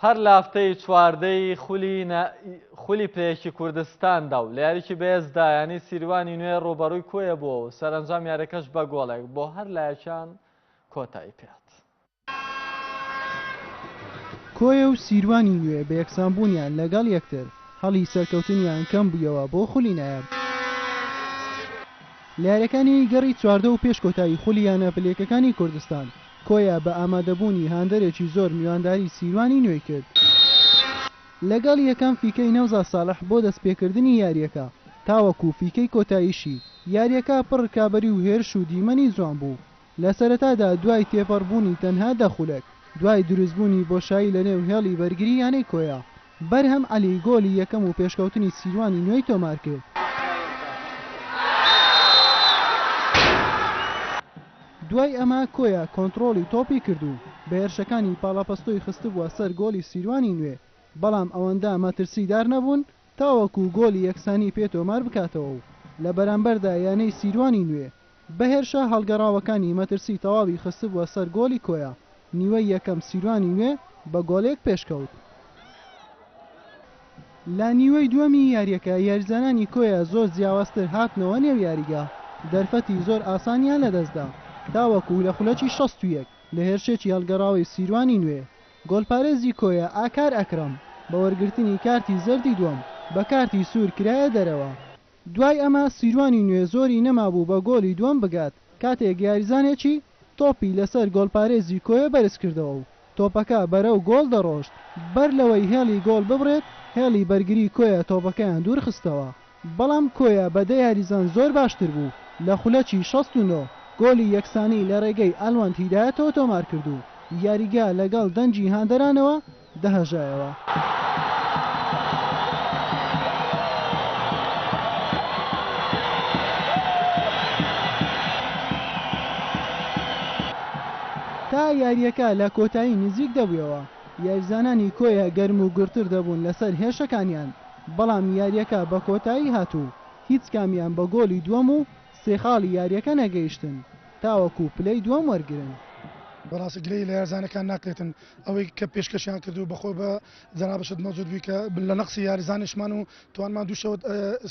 هەر لە هەفتەی چواردەی خولی خولی پلەیەکی کوردستاندا و لە یاریی بەهێزدا یانەی سیروانی نوێ ڕووبەڕووی کۆیە بووە و سەرەنجام یاریەکەش بە گۆڵێک بۆ هەر لایەکیان کۆتایی پێهات. کۆیە و سیروانی نوێ بە یەکسانبوونیان لەگەڵ یەکتر، هەڵی سەرکەوتنیان کەمبوویەوە بۆ خولی نایاب. لە یارییەکانی گەڕی 14 و پێش کۆتایی خولی یانە پلەیەکەکانی کوردستان، کۆیە بە ئامادەبوونی هاندەرێکی زۆر میوانداری سیروانی نوێی کرد. لەگەڵ یەکەم فیکەی نەوزاد ساڵح بۆ دەستپێکردنی یارییەکە تاوەکو فیکەی کۆتاییشی، یارییەکە پڕ رکابەری و هێرش و دیمەنی جوان بوو. لە سەرەتادا دوای تێپەڕبوونی تەنها دە خولەک دوای دروستبوونی بۆشایی لەنێو هێڵی بەرگری یانەی کۆیە، بەرهەم عەلی گۆلی یەکەم و پێشکەوتنی سیروانی نوێی تۆمارکرد. دوای ئەمە کۆیە کۆنتڕۆڵی تۆپی کرد و بە هێرشەکانی پاڵەپەستۆی خستبووە سەر گۆلی سیروانی نوێ، بەڵام ئەوەندە مەترسیدار نەبوون تاوەکو گۆلی یەکسانی پێ تۆمار بکاتەوە و لە بەرامبەردا یانەی سیروانی نوێ بە هێرشە هەڵگەڕاوەکانی مەترسی تەواوی خستبووە سەر گۆلی کۆیە، نیوەی یەکەم سیروانی نوێ بە گۆلێک پێشکەوت. لە نیوەی دووەمی یارییەکە یاریزانانی کۆیە زۆر جیاوازتر هاتنەوە نێو یاریگا، دەرفەتی زۆر ئاسانیان لەدەستدا، تاوەکو لە خولەکی 61 لە هێرشێکی هەڵگەڕاوەی سیروانی نوێ، گۆڵپارێزی کۆیە ئاکار ئەکرەم بە وەرگرتنی کارتی زەردی دووەم بە کارتی سوور کرایە دەرەوە. دوای ئەمە سیروانی نوێ زۆری نەمابوو بە گۆلی دووەم بگات، کاتێک یاریزانێکی تۆپی لەسەر گۆڵپارێزی کۆیە بەرزکردەوە و تۆپەکە بەرەو گۆڵ دەڕۆشت، بەر لەوەی هێڵی گۆڵ ببڕێت هێڵی بەرگری کۆیە تۆپەکەیان دوورخستەوە، بەڵام کۆیە بە دە یاریزان زۆر باشتر بوو، لە خولەکی 69 گۆلی یەکسانی لە رێگەی ئەلوەند هیدایەتەوە تۆمارکرد و یاریگا لەگەڵ دەنگی هاندەرانەوە دەهەژایەوە. تا یارییەکە لە کۆتایی نزیک دەبوویەوە، یاریزانانی کۆیە گەرم و گوڕتر دەبوون لەسەر هێرشەکانیان، بەڵام یارییەکە بە کۆتایی هات و هیچ کامیان بە گۆلی دووەم و سێ خاڵی یارییەکە نەگەیشتن تاوەکو پلەی دووەم وەرگرن. بەڕاستی گلەیی لە یارزانەکان ناکرێتن ئەوەی کە پێشکەشیان کرد و بەخۆ بە جەنابشت مەوجود بووی کە لە نەقسی یاریزانیشمان و توانمان دوو شەوت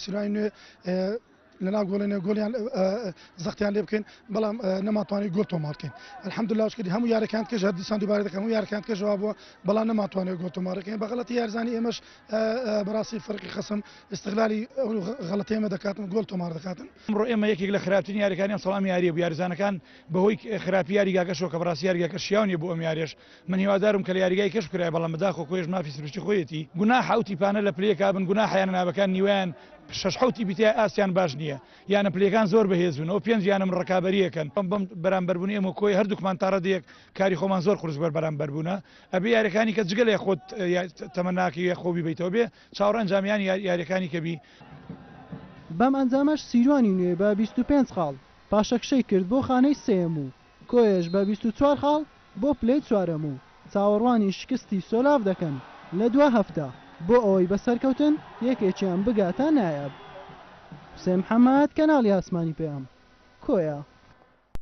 سیرای نوێ لە ناو گۆڵێ نوێ گۆڵیان زەختیان لێ بکەین بەڵام نەماتوانی گۆڵ تۆمار بکەین الحمدلله شکر هەموو یارەکان کەش هەر دیسان دووبارە دەکەم هەموو یارەکان کەش وا بووە بەڵام نەماتوانێت گۆڵ تۆمار بکەین بە غەڵەتی یارزانی ئێمەش بەڕاستی فەرقی خەسم استغلالی ئەو غەڵەتی ئێمە دەکاتن گۆڵ تۆمار دەکاتن. ئەمڕۆ ئێمە یەکێک لە خراپترین یاریەکانی ئەمساڵ ئەم یاریە بوو یاریزانەکان بەهۆی خراپی یاریگاکەشەوە کە بەڕاستی یاریگاکە شیاو نیە بۆ ئەم یاریەش من هیوادارم کە لە یاریگای کەش بکرایە بەڵام بەداخەوە کۆیەش مافی سروشتی خۆیەتی گوناحە ئەو تیپانە لە پلەیەکا بن گوناحە یانە نابەکان نیوەیان شەش حەوت تیپی تیا ئاستیان باش نیە یانە پلەکان زۆر بەهێز بوون ئەو پێنج یانە من ڕکابەریەکەن بەم بەرامبەربوونی ئێمە کۆی هەردووکمان تا ڕادەیەک کاری خۆمان زۆر قورس بەر بەرامبەربوونە ئەبێ یاریەکانی کە جگە لە خۆت تەمەناکەی یە خۆ بیبەیتەوە بێ چاوەڕێ ئەنجامیانی یاریەکانی کە بی. بەم ئەنجامەش سیروانی نوێ بە 25 خاڵ پاشەکشەی کرد بۆ خانەی سێیەم و کۆیەش بە 24 خاڵ بۆ پلەی چوارەم و چاوەڕوانی شکستی سۆلاڤ دەکەن لە دوا هەفتە بۆ ئەوەی بە سەرکەوتن یەکێکیان بگاتە نایاب. حوسێن محەمەد، کەناڵی ئاسمانی پەیام، کۆیە.